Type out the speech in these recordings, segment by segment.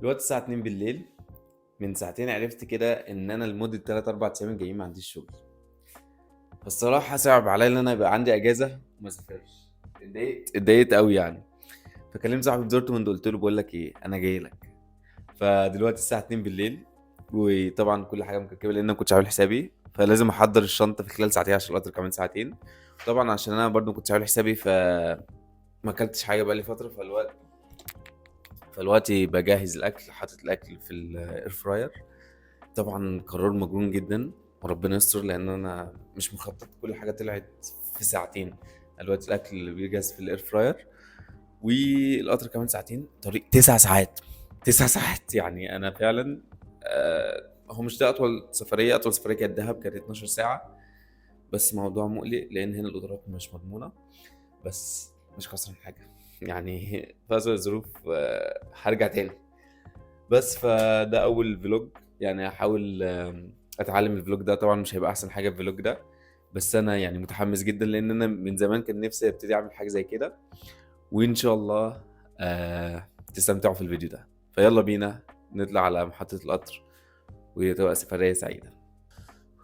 الوقت الساعة 2 بالليل. من ساعتين عرفت كده ان انا لمدة 3 4 ايام الجايين ما عنديش شغل. فالصراحة صعب عليا ان انا يبقى عندي اجازة وما اسافرش. اتضايقت قوي يعني. فكلمت صاحبي في دورتموند، قلت له بقول لك ايه، انا جاي لك. فدلوقتي الساعة 2 بالليل، وطبعا كل حاجة مكركبة لان انا ما كنتش عامل حسابي، فلازم احضر الشنطة في خلال ساعتين عشان القطر كمان ساعتين. طبعا عشان انا برضو ما كنتش عامل حسابي ف ما اكلتش حاجة بقالي فترة، فالوقت بجهز الاكل، حاطط الاكل في ال air fryer. طبعا قرار مجنون جدا وربنا يستر، لان انا مش مخطط، كل حاجة طلعت في ساعتين. دلوقتي الاكل اللي بيجهز في ال air fryer، والقطر كمان ساعتين، طريق 9 ساعات. 9 ساعات يعني انا فعلا هو مش ده اطول سفرية، اطول سفرية كانت دهب، كانت 12 ساعة. بس موضوع مقلق لان هنا القطارات مش مضمونه، بس مش خسران حاجة يعني في أسوأ الظروف هرجع تاني. بس فده اول vlog، يعني هحاول اتعلم ال vlog ده. طبعا مش هيبقى احسن حاجة ال vlog ده، بس انا يعني متحمس جدا لان انا من زمان كان نفسي ابتدي اعمل حاجة زي كده، وان شاء الله تستمتعوا في الفيديو ده. فيلا بينا نطلع على محطة القطر وتبقى سفرية سعيدة.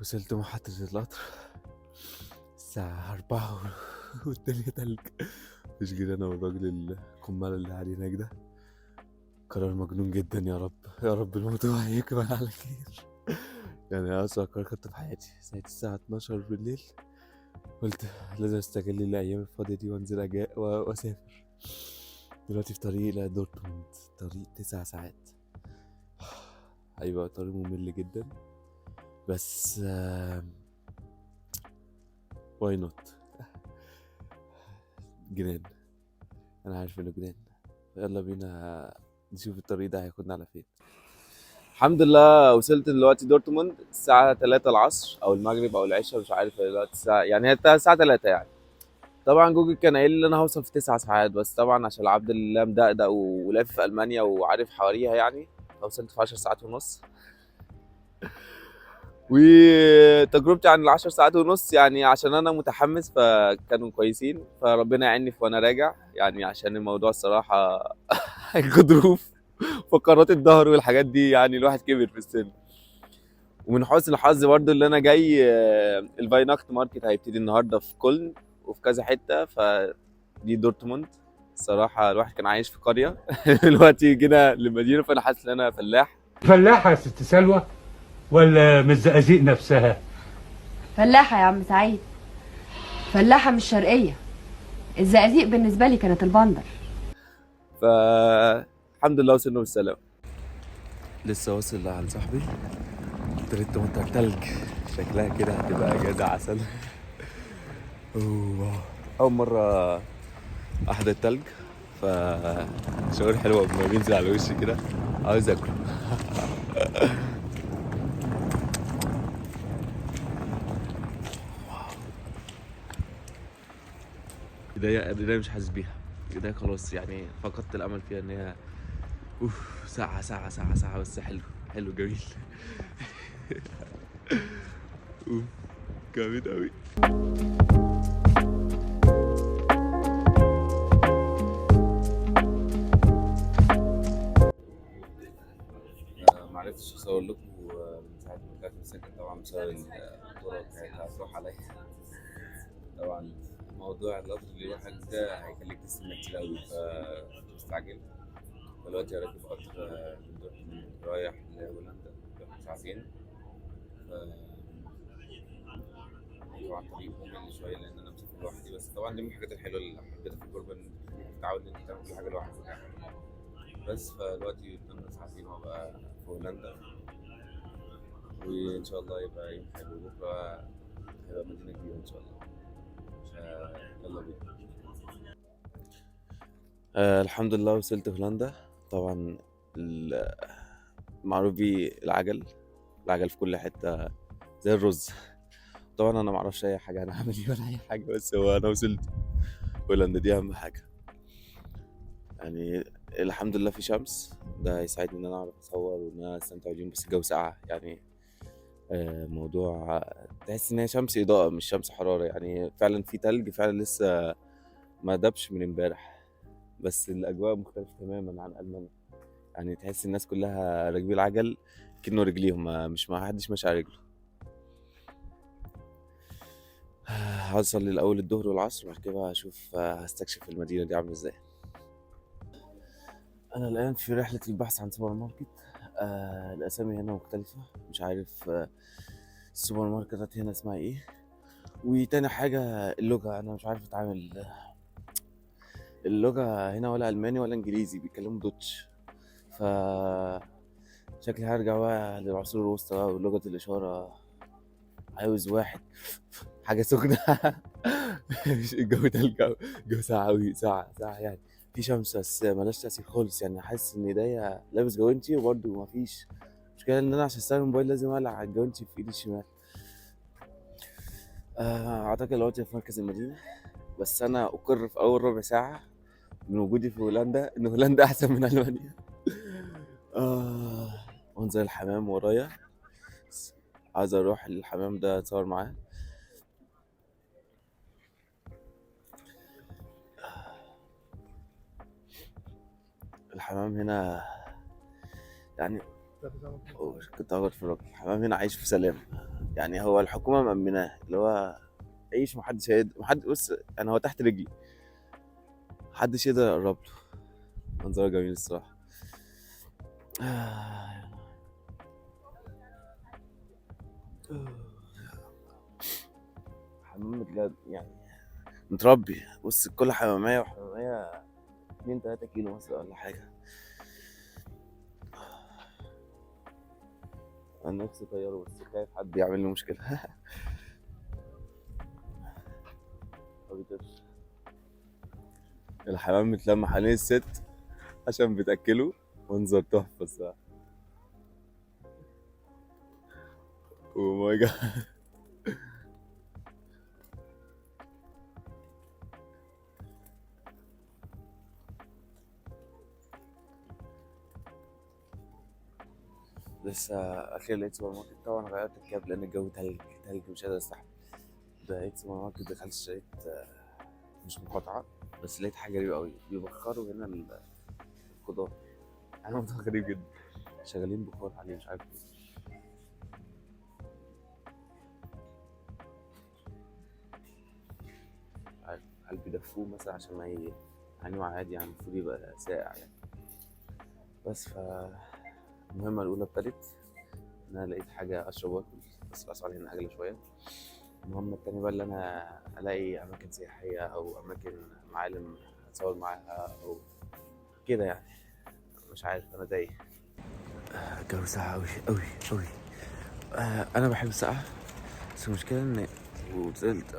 وصلت محطة القطر الساعة 4 والدنيا تلج، مفيش غير أنا والراجل القمالة اللي قاعد هناك ده. قرار مجنون جدا، يا رب يا رب الموضوع هيكمل على خير. يعني أسوأ قرار خدته في حياتي. ساعة الساعة 12 بالليل قلت لازم استغل الأيام الفاضية دي وأنزل وأسافر. دلوقتي في طريق لدورتموند، طريق 9 ساعات، هيبقى طريق ممل جدا، بس why not. جنان، انا عارف انه جنان. يلا بينا نشوف الطريق ده هياخدنا على فين. الحمد لله وصلت دلوقتي دورتموند الساعة 3 العصر او المغرب او العشاء، مش عارف دلوقتي الساعة، يعني هي الساعة 3 يعني. طبعا جوجل كان قايل لي انا هوصل في 9 ساعات، بس طبعا عشان العبد لله مدقدق ولافف في المانيا وعارف حواريها يعني، فوصلت في 10 ساعات ونص. وتجربتي عن ال10 ساعات ونص يعني عشان انا متحمس فكانوا كويسين، فربنا يعيني في وانا راجع يعني، عشان الموضوع الصراحة الغضروف فقرات الظهر والحاجات دي، يعني الواحد كبر في السن. ومن حسن الحظ برضو اللي انا جاي، ال Weihnachtsmarkt هيبتدي النهارده في كولن وفي كذا حتة، فدي دورتموند. الصراحة الواحد كان عايش في قرية دلوقتي جينا لمدينة، فانا حاسس ان انا فلاح. فلاحة يا ست سلوى ولا من الزقازيق نفسها؟ فلاحة يا عم سعيد، فلاحة مش شرقية. الزقازيق بالنسبة لي كانت البندر. فالحمد لله وصلنا بالسلامة. لسه واصل عند صاحبي، ابتدت تمطر تلج، شكلها كده هتبقى اجازة عسل. أوه. اول مرة احضر التلج، فشعور حلو لما بينزل على وشي كده، عاوز اكله. ايديا مش حاسس بيها، ايديا خلاص يعني فقدت الامل فيها ان هي اوف. ساعة ساعة ساعة ساعة بس، حلو حلو جميل. اوف جامد قوي. ما عرفتش اصور لكم من ساعة ما طلعت من السكن طبعا بسبب الكورة كانت هتروح عليا. طبعا موضوع القطر اللي يروحك ده هيخليك تستنى كتير قوي، فكنت مستعجل. دلوقتي راكب قطر من دورتموند رايح لهولندا، ساعتين. طبعا طريق ممل شوية لان انا مسافر لوحدي، بس طبعا دي من الحاجات الحلوة اللي حبيتها في الغربة، ان انت تتعود ان انت تعمل كل حاجة لوحدك يعني. بس فدلوقتي قدامنا ساعتين وابقى في هولندا، وان شاء الله يبقى يوم حلو. بكره هيبقى مدينة جديدة ان شاء الله، يلا بينا. الحمد لله وصلت هولندا. طبعا معروف بيه العجل، العجل في كل حتة زي الرز. طبعا انا معرفش اي حاجة انا هعمل ايه ولا اي حاجة، بس هو انا وصلت هولندا دي اهم حاجة يعني. الحمد لله في شمس، ده هيساعدني ان انا اعرف اصور وان انا استمتع باليوم. بس الجو ساقع يعني، موضوع تحس ان هي شمس اضاءة مش شمس حرارة يعني. فعلا في تلج فعلا لسه ما دبش من امبارح، بس الاجواء مختلفة تماما عن المانيا. يعني تحس الناس كلها راكبين العجل كأنه رجليهم، مش ما حدش ماشي على رجله. عاوز اصلي الاول الظهر والعصر، وبعد كده اشوف هستكشف المدينة دي عامله ازاي. انا الان في رحله البحث عن سوبر ماركت. الاسامي هنا مختلفة، مش عارف السوبر ماركتات هنا اسمها ايه. وتاني حاجة اللغة، انا مش عارف اتعامل اللغة هنا، ولا الماني ولا انجليزي، بيتكلموا Deutsch. ف شكلي هرجع بقى للعصور الوسطى بقى ولغة الاشارة. عاوز واحد حاجة سخنة. مش الجو ده، الجو ساقع أوي، ساقع ساقع يعني، في شمس بس ملهاش تأثير خالص. يعني حاسس إن إيديا لابس جوانتي وبرده مفيش مشكلة. إن أنا عشان أستخدم الموبايل لازم أقلع الجوانتي في إيدي الشمال. أعتقد دلوقتي في مركز المدينة، بس أنا أقر في أول ربع ساعة من وجودي في هولندا إن هولندا أحسن من ألمانيا. منظر الحمام ورايا، عايز أروح الحمام ده أتصور معاه. الحمام هنا يعني كنت هقعد في الراجل. الحمام هنا عايش في سلام، يعني هو الحكومة مأمناه، اللي هو عيش محدش هيقدر، محد بص يعني هو تحت رجلي، محدش يقدر يقرب له. منظره جميل الصراحة. حمام بجد يعني متربي. بص كل حمامية وحمامية 2-3 كيلو مثلا ولا حاجة. أنا نفسي أطيره بس خايف حد يعمل لي مشكلة. ما بيطيرش. الحمام متلم حوالين الست عشان بتأكله. منظر تحفة الصراحة. Oh my God. لسه أخيرا لقيت سوبر ماركت. طبعا غيرت الكاب لأن الجو تلج تلج مش قادر أستحمل. لقيت سوبر ماركت، دخلت اشتريت، مش مقاطعة بس لقيت حاجة غريبة أوي، بيبخروا هنا الخضار. أنا موضوع غريب جدا، شغالين بخار عليه مش عارف ليه. مش عارف هل بيدفوه مثلا عشان ما يعني عادي، يعني المفروض يبقى ساقع يعني. بس ف المهمة الأولى ابتدت إن أنا لقيت حاجة أشرب وآكل، بس الأسعار هنا أغلى شوية. المهمة التانية بقى اللي أنا ألاقي أماكن سياحية أو أماكن معالم أتصور معاها أو كده يعني، مش عارف أنا تايه. الجو ساقع أوي أوي أوي. أنا بحب السقعة، بس المشكلة إن وصلت،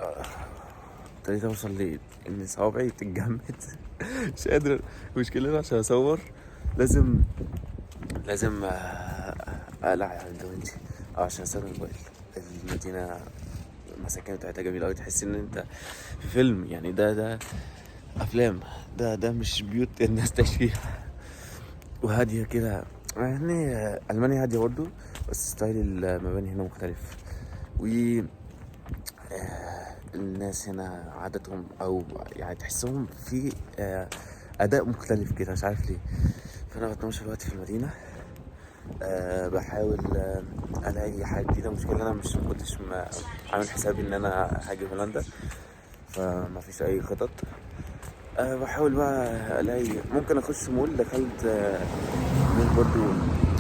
ابتديت أوصل لإيه؟ إن صوابعي بتتجمد. مش قادر. المشكلة إن عشان أصور لازم أقلع الجوانتي أو عشان أستخدم الموبايل. المدينة المساكن بتاعتها جميلة أوي، تحس إن أنت في فيلم يعني. ده أفلام، ده مش بيوت الناس تعيش فيها. وهادية كده يعني. ألمانيا هادية برضو، بس ستايل المباني هنا مختلف. و الناس هنا عادتهم أو يعني تحسهم في أداء مختلف كده، مش عارف ليه. فأنا بتمشى دلوقتي في المدينة، بحاول ألاقي حاجة جديدة. المشكلة إن أنا مش كنتش عامل حسابي إن أنا هاجي هولندا، فما فيش أي خطط. بحاول بقى ألاقي، ممكن أخش مول. دخلت مول برضو،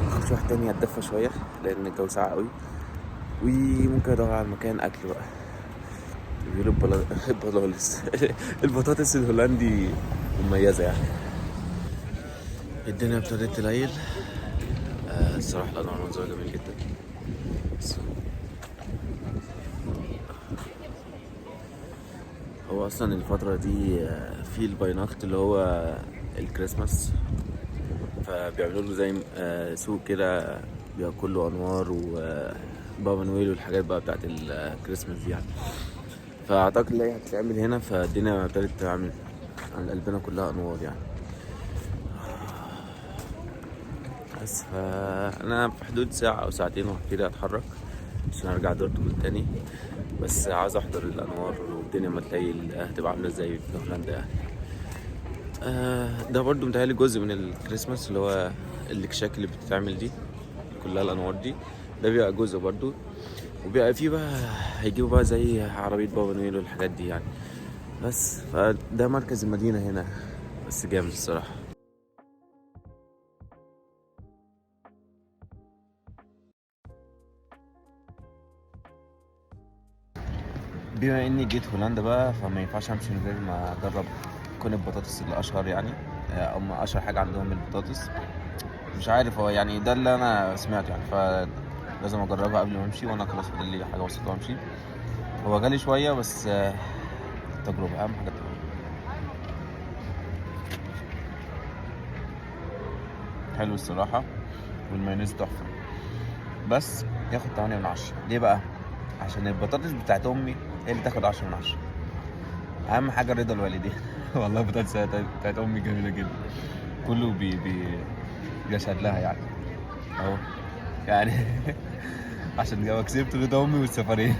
أخش واحد تاني أتدفى شوية لأن الجو ساقع أوي. وممكن أدور على مكان أكل بقى. بيقولوا البطاطس البطاطس الهولندي مميزة يعني. الدنيا ابتدت تليل. الصراحة الأنوار منظر جميل جدا. هو أصلا الفترة دي في ال Weihnacht اللي هو الكريسماس، فبيعملوا له زي سوق كده بيبقى كله أنوار وبابا نويل والحاجات بقى بتاعت الكريسماس دي يعني. فأعتقد اللي هي هتتعمل هنا، فالدنيا ابتدت تعمل عند قلبنا كلها أنوار يعني. بس فأنا في حدود ساعة أو ساعتين وهبتدي أتحرك عشان أرجع دورتموند تاني. بس عاوز أحضر الأنوار والدنيا ما تلاقي هتبقى عاملة ازاي في هولندا يعني. ده برضو متهيألي جزء من الكريسماس اللي هو الاكشاك اللي بتتعمل دي كلها، الانوار دي، ده بيبقى جزء برضو. وبيبقى فيه بقى هيجيبوا بقى زي عربية بابا نويل والحاجات دي يعني. بس فده مركز المدينة هنا، بس جامد الصراحة. بما اني جيت هولندا بقى، فما ينفعش امشي من غير ما اجرب كل البطاطس اللي اشهر يعني، هم اشهر حاجة عندهم البطاطس. مش عارف هو يعني ده اللي انا سمعته يعني، فلازم اجربها قبل ما امشي. وانا خلاص فاضل لي حاجة بسيطة وامشي. هو غالي شوية بس التجربة اهم حاجة، التجربة. حلو الصراحة، والمايونيز تحفة. بس ياخد 8 من 10. ليه بقى؟ عشان البطاطس بتاعت امي هي اللي تاخد 10 من 10. اهم حاجة رضا الوالدين. والله البطاطس بتاعت امي جميلة جدا، كله بي بي بيشهد لها يعني اهو يعني. عشان لو كسبت رضا امي والسفريه.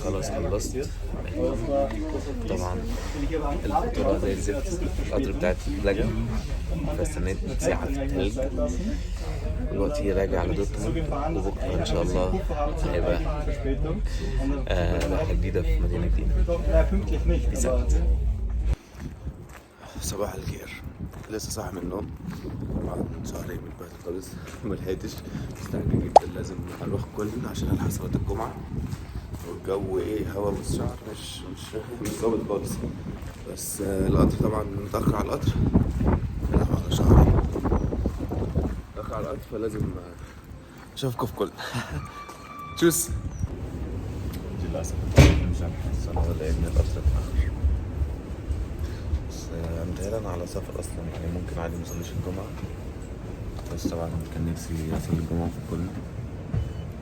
خلاص خلصت طبعا. الفطورة زي الزفت، القطر بتاعت اتلغى، فاستنيت ساعة في التلج. دلوقتي راجع على دورتموند، وبكرة إن شاء الله هيبقى رحلة جديدة في مدينة جديدة. Peace out. صباح الخير. لسه صاحي من النوم، طبعا شهرين متبهدل خالص، ملحقتش، مستعجل جدا، لازم اروح كولن عشان الحق صلاة الجمعة. والجو ايه، هوا والشعر مش ظابط خالص. بس القطر طبعا متأخر على القطر، على شهرين متأخر على القطر، فلازم اشوفكم في كولن. تشوس. للأسف مش هلحق الصلاة لأن القطر اتأخر. بس متهيألي أنا على سفر أصلا يعني، ممكن عادي مصليش الجمعة. بس طبعا كان نفسي أصلي الجمعة في كولن،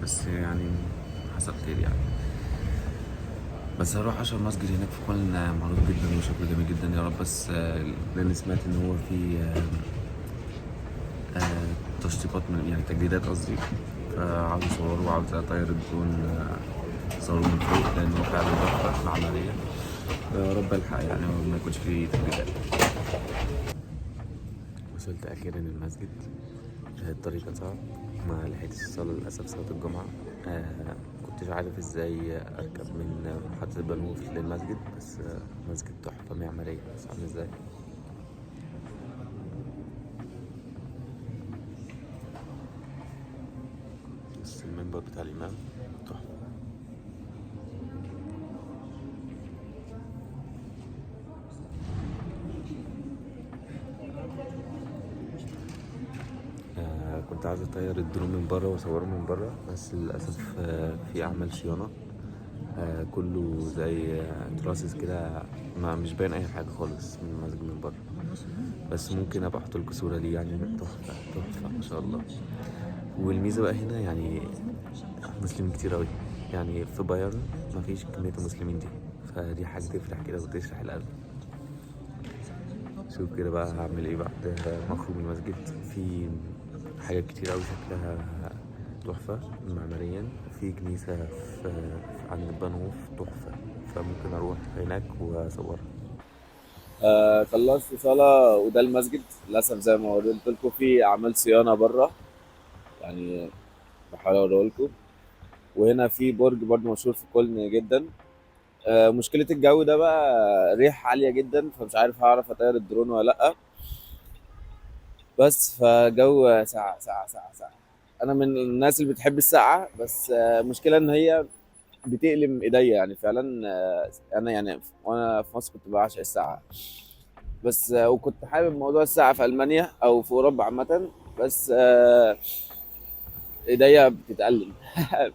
بس يعني حصل خير يعني. بس هروح أشهر مسجد هناك في كولن، معروف جدا وشكله جميل جدا يا رب. بس لأن سمعت إن هو في تشطيبات من يعني تجديدات قصدي، فعاوز أصوره وعاوز أطير الدرون، أصوره من فوق لأن هو فعلا تحفة معمارية. يا رب الحق يعني وما يكونش فيه تجديدات. وصلت أخيرا المسجد. الطريق كان صعب، ما لحقتش الصلاة للأسف، صلاة الجمعة. كنتش عارف ازاي اركب من محطة Bahnhof للمسجد، بس مسجد تحفة معمارية. بس عامل ازاي؟ بس المنبر بتاع الإمام تحفة. كنت عايز اطير الدرون من بره واصوره من بره، بس للاسف في اعمال صيانة، كله زي تراسس كده، ما مش باين اي حاجة خالص من المسجد من بره. بس ممكن ابقى احط لكم صوره ليه يعني، تحفة تحفة ما شاء الله. والميزة بقى هنا يعني مسلمين كتير قوي، يعني في بايرن ما فيش كمية المسلمين دي، فدي حاجة تفرح كده وتشرح القلب. شوف كده بقى هعمل ايه بعد ما اخرج من المسجد. في حاجات كتير قوي شكلها تحفة معماريا. في كنيسة في عند Bahnhof تحفة، فممكن اروح هناك واصورها. خلصت صلاة وده المسجد. للأسف زي ما قلت لكم في أعمال صيانة بره، يعني بحاول أوريه لكم. وهنا في برج برضه مشهور في كولن جدا. مشكلة الجو ده بقى ريح عالية جدا، فمش عارف هعرف أطير الدرون ولا لأ. بس فجو ساقعة ساقعة ساقعة ساقعة. أنا من الناس اللي بتحب السقعة، بس مشكلة إن هي بتألم إيديا يعني فعلا. أنا يعني وأنا في مصر كنت بعشق السقعة، بس وكنت حابب موضوع السقعة في ألمانيا أو في أوروبا عامة، بس إيديا بتتألم.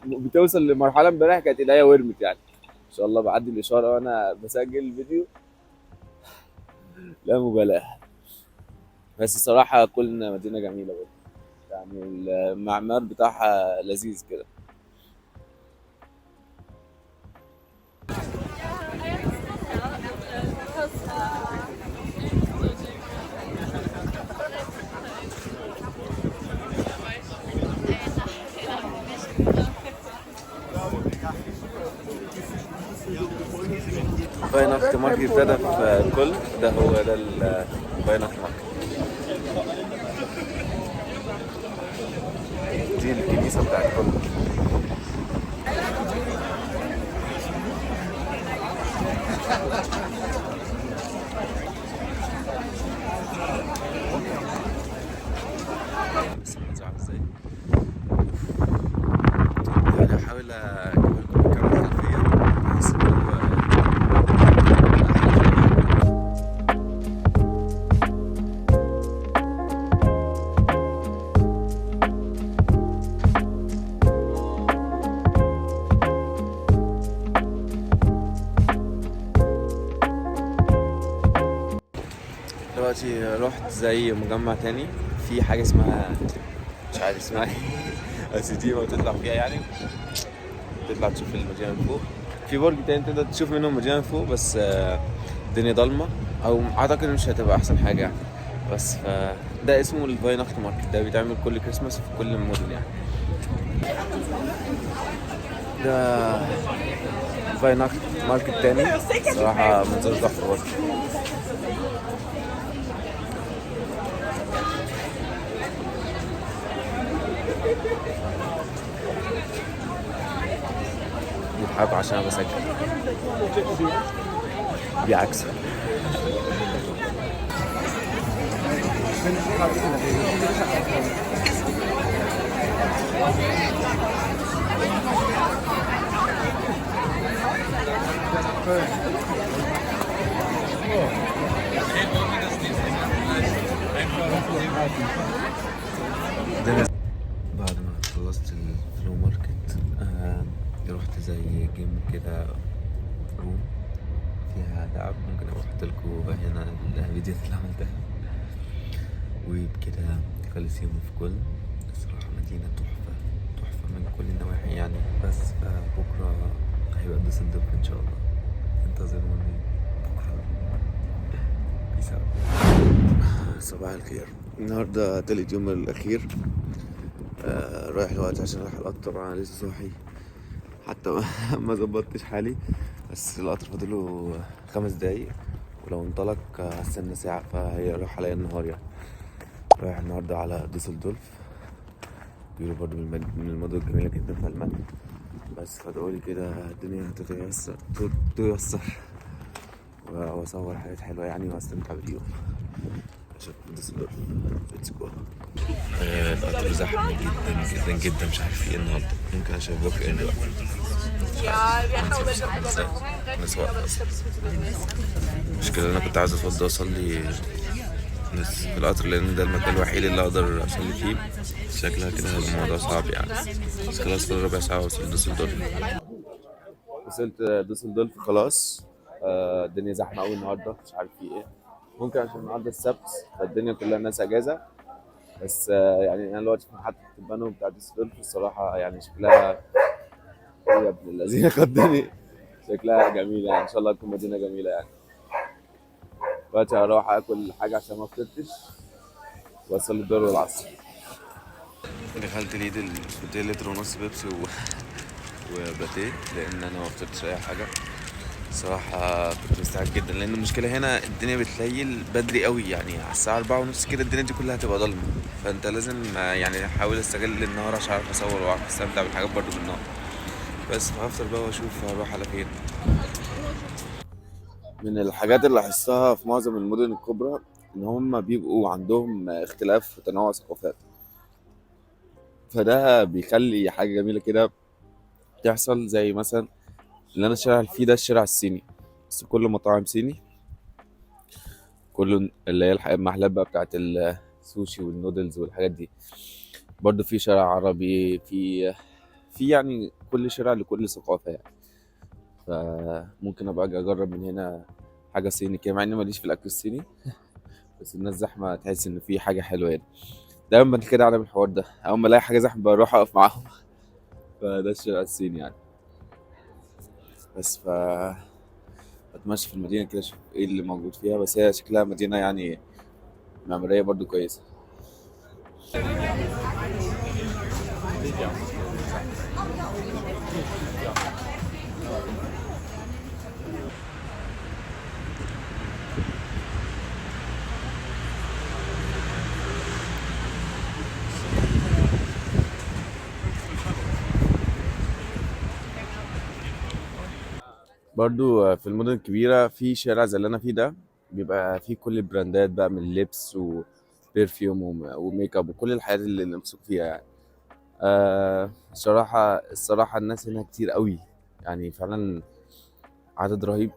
بتوصل لمرحلة امبارح كانت إيديا ورمت يعني. إن شاء الله بعدي الإشارة وأنا بسجل الفيديو لا مبالاة. بس الصراحة كولن مدينة جميلة برضه يعني، المعمار بتاعها لذيذ كده. Weihnacht market ابتدى في كل ده، هو ده ال Weihnacht market. دي الكنيسة بتاعت كل. بس المنظر عامل ازاي؟ يعني هحاول اجيب لكم الكاميرا الخلفية بحيث ان هو دلوقتي رحت زي مجمع تاني في حاجة اسمها مش عارف اسمها ايه، بس دي ما بتطلع فيها يعني، تطلع تشوف المدينة من فوق. في برج تاني تقدر تشوف منه المدينة من فوق، بس الدنيا ضلمة، أو أعتقد مش هتبقى أحسن حاجة يعني. بس ده اسمه ال Weihnacht market، ده بيتعمل كل كريسماس في كل المدن يعني. ده Weihnacht market تاني، صراحة منظره تحفة برضه. بيضحكوا عشان انا بسجل، بيعكسوا. بعد ما خلصت ال Flohmarkt رحت زي game كده room فيها لعب، ممكن ابقى احط لكم هنا الفيديوهات اللي عملتها. وبكده خلص يومي في كل. الصراحة مدينة تحفة تحفة من كل النواحي يعني. بس فبكرة هيبقى دوسلدورف ان شاء الله، انتظروني بكرة. peace out. صباح الخير. النهاردة تالت يوم الأخير. رايح الوقت عشان رايح القطر. طبعا انا لسه صاحي حتى ما ظبطتش حالي، بس القطر فاضلة 5 دقايق، ولو انطلق هستنى ساعة، فهيروح عليا النهار يعني. رايح النهاردة على دوسلدورف، بيقولوا برضه من المدن الجميلة جدا في ألمانيا. بس فادعولي كده الدنيا تتيسر تيسر واصور حاجات حلوة يعني، واستمتع باليوم. اشوفكم دوسلدورف. let's go. القطر زحمة جدا جدا جدا، مش عارف ايه النهارده، ممكن عشان بكره ايه بقى. بس وقت اصلا المشكلة انا كنت عايز اتوضى واصلي بس في القطر، لان ده المكان الوحيد اللي اقدر اصلي فيه. شكلها كده هيبقى الموضوع صعب يعني. بس خلاص فاضل ربع ساعة واوصل دوسلدورف. وصلت دوسلدورف خلاص. الدنيا زحمة قوي النهارده، مش عارف في ايه، ممكن عشان النهارده السبت فالدنيا كلها الناس اجازة. بس يعني انا دلوقتي في محطة البانو بتاع دوسلدورف، الصراحة يعني شكلها يا ابن الذين خدني، شكلها جميلة يعني، ان شاء الله تكون مدينة جميلة يعني. دلوقتي هروح اكل حاجة عشان ما فطرتش، واصلي الظهر والعصر. دخلت ليدل كنت لتر ونص بيبسي وباتيه، لان انا ما فطرتش اي حاجة صراحة. كنت مستعد جدا، لان المشكلة هنا الدنيا بتليل بدري قوي يعني، على الساعة 4:30 كده الدنيا دي كلها هتبقى ضلمة، فانت لازم يعني احاول استغل النهار عشان اعرف اصور واعرف استمتع بالحاجات برضو بالنهار. بس هفطر بقى واشوف هروح على فين. من الحاجات اللي لاحظتها في معظم المدن الكبرى ان هم بيبقوا عندهم اختلاف في تنوع ثقافات، فده بيخلي حاجة جميلة كده تحصل. زي مثلا اللي انا الشارع اللي فيه ده الشارع الصيني، بس كله مطاعم صيني، كله اللي هي المحلات بقى بتاعت السوشي والنودلز والحاجات دي. برضو في شارع عربي، في يعني كل شارع لكل ثقافة يعني. فممكن ابقى اجي اجرب من هنا حاجة صيني كده، مع اني ماليش في الاكل الصيني، بس الناس زحمة، تحس ان في حاجة حلوة هنا. دايما كده على الحوار ده، اول ما الاقي حاجة زحمة بروح اقف معاهم. فده الشارع الصيني يعني. بس اتمشى في المدينة كده اشوف ايه اللي موجود فيها، بس هي شكلها مدينة يعني معمارية برضو كويسة. برضو في المدن الكبيرة في شارع زي اللي انا فيه ده بيبقى فيه كل البراندات بقى، من لبس و perfume و make up وكل الحاجات اللي نفسك فيها يعني. الصراحة الناس هنا كتير قوي يعني، فعلا عدد رهيب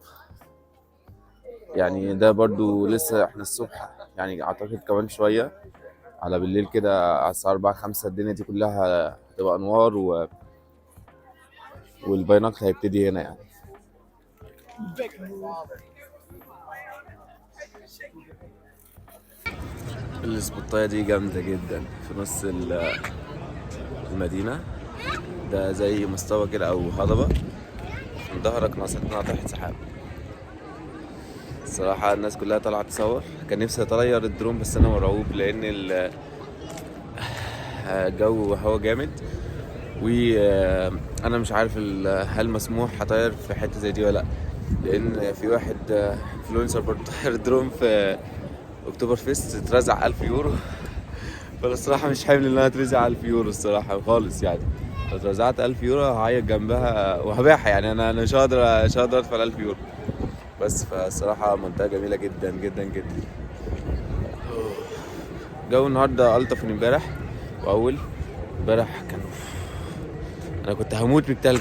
يعني. ده برضو لسه احنا الصبح يعني، اعتقد كمان شوية على بالليل كده على الساعة 4 5 الدنيا دي كلها هتبقى انوار وال Weihnacht هيبتدي هنا يعني. السبوتاية دي جامدة جدا في نص المدينة، ده زي مستوى كده أو هضبة، من ظهرك ناطحة سحاب. الصراحة الناس كلها طالعة تصور، كان نفسي أطير الدرون بس أنا مرعوب لأن الجو هوا جامد، وأنا مش عارف هل مسموح أطير في حتة زي دي ولا لأ، لأن في واحد influencer برضه طير درون في اكتوبر فيست اترزع 1000 يورو. فانا الصراحة مش حامل ان انا اترزع 1000 يورو الصراحة خالص يعني. لو اترزعت 1000 يورو هعيط جنبها وهبيعها يعني، انا مش هقدر ادفع 1000 يورو بس. فالصراحه منطقة جميلة جدا جدا جدا. جو النهارده الطف من امبارح، واول امبارح كان انا كنت هموت بالتلج.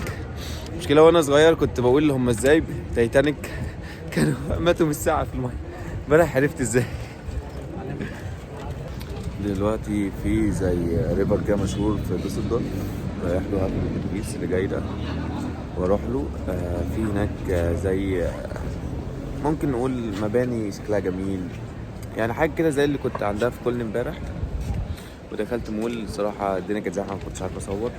المشكلة وانا صغير كنت بقول هم ازاي تايتانيك كانوا ماتوا من الساعة في المية، امبارح عرفت ازاي. دلوقتي في زي river كده مشهور في دوسلدورف، رايح له هاخد الاتوبيس اللي جاي ده واروح له. في هناك زي ممكن نقول مباني شكلها جميل يعني، حاجة كده زي اللي كنت عندها في كولن امبارح. ودخلت مول، الصراحة الدنيا كانت زحمة ما كنتش عارف اصور.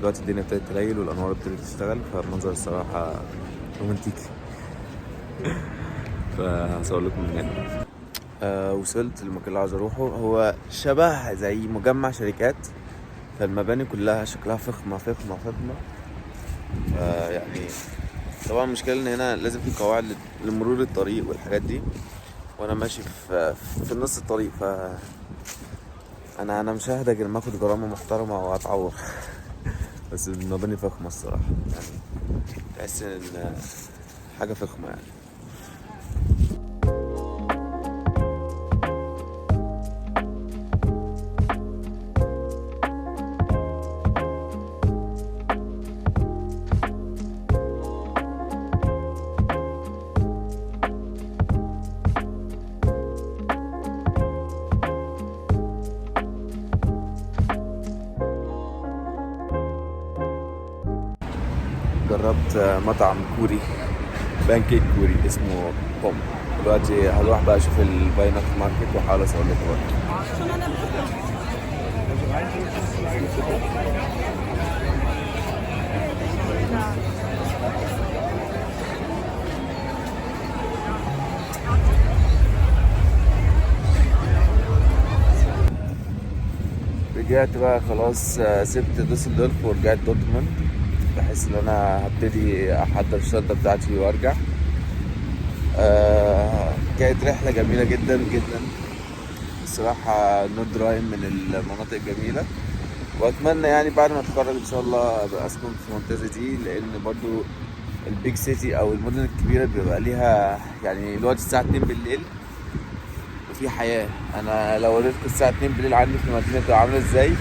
دلوقتي الدنيا ابتدت تليل والانوار ابتدت تشتغل، فالمنظر الصراحة رومانتيكي. فهصور لكم من هنا. وصلت للمكان اللي عاوز اروحه، هو شبه زي مجمع شركات، فالمباني كلها شكلها فخمة فخمة فخمة. يعني طبعا المشكلة ان هنا لازم في قواعد لمرور الطريق والحاجات دي، وانا ماشي في نص الطريق، ف انا مش ههدى غير ما اخد غرامة محترمه واتعور. بس المباني فخمة الصراحة يعني، تحس ان حاجة فخمة يعني. جربت مطعم كوري، بانكيك كوري اسمه بوم. دلوقتي هروح بقى اشوف ال Weihnacht market واحاول اصور لكم برضه. رجعت بقى خلاص، سبت دوسلدورف ورجعت دورتموند، بحس ان انا هبتدي احضر الشنطة بتاعتي وارجع. كانت رحله جميلة جدا جدا الصراحة. نورد راين من المناطق الجميلة، واتمنى يعني بعد ما اتخرج ان شاء الله ابقى اسكن في المنطقة دي، لان برضو ال big city او المدن الكبيرة بيبقى ليها يعني. دلوقتي الساعة 2 بالليل وفي حياة. انا لو وريتكم الساعة 2 بالليل عندي في المدينة بتبقى عامله ازاي،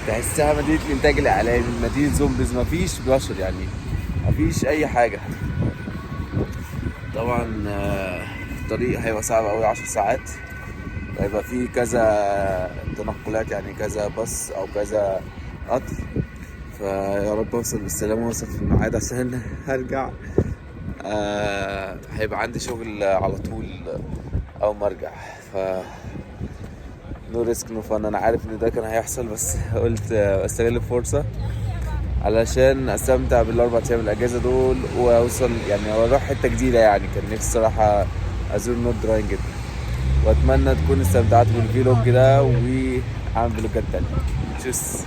تحسها مدينة الانتاج الاعلامي، مدينة zombies، مفيش بشر يعني، مفيش اي حاجة. طبعا الطريق هيبقى صعب قوي، 10 ساعات، هيبقى فيه كذا تنقلات يعني، كذا باص او كذا قطر. فيا رب اوصل بالسلامة واوصل في الميعاد عشان هرجع. هيبقى عندي شغل على طول اول ما ارجع، ف no risk no fun. انا عارف ان ده كان هيحصل، بس قلت استغل الفرصة علشان استمتع بالاربع ايام الاجازة دول واوصل يعني واروح حتة جديدة يعني. كان نفسي الصراحة ازور نورد راين جدا، واتمنى تكون استمتعتوا بال vlog ده، واعمل فلوجات تانية. tschüss.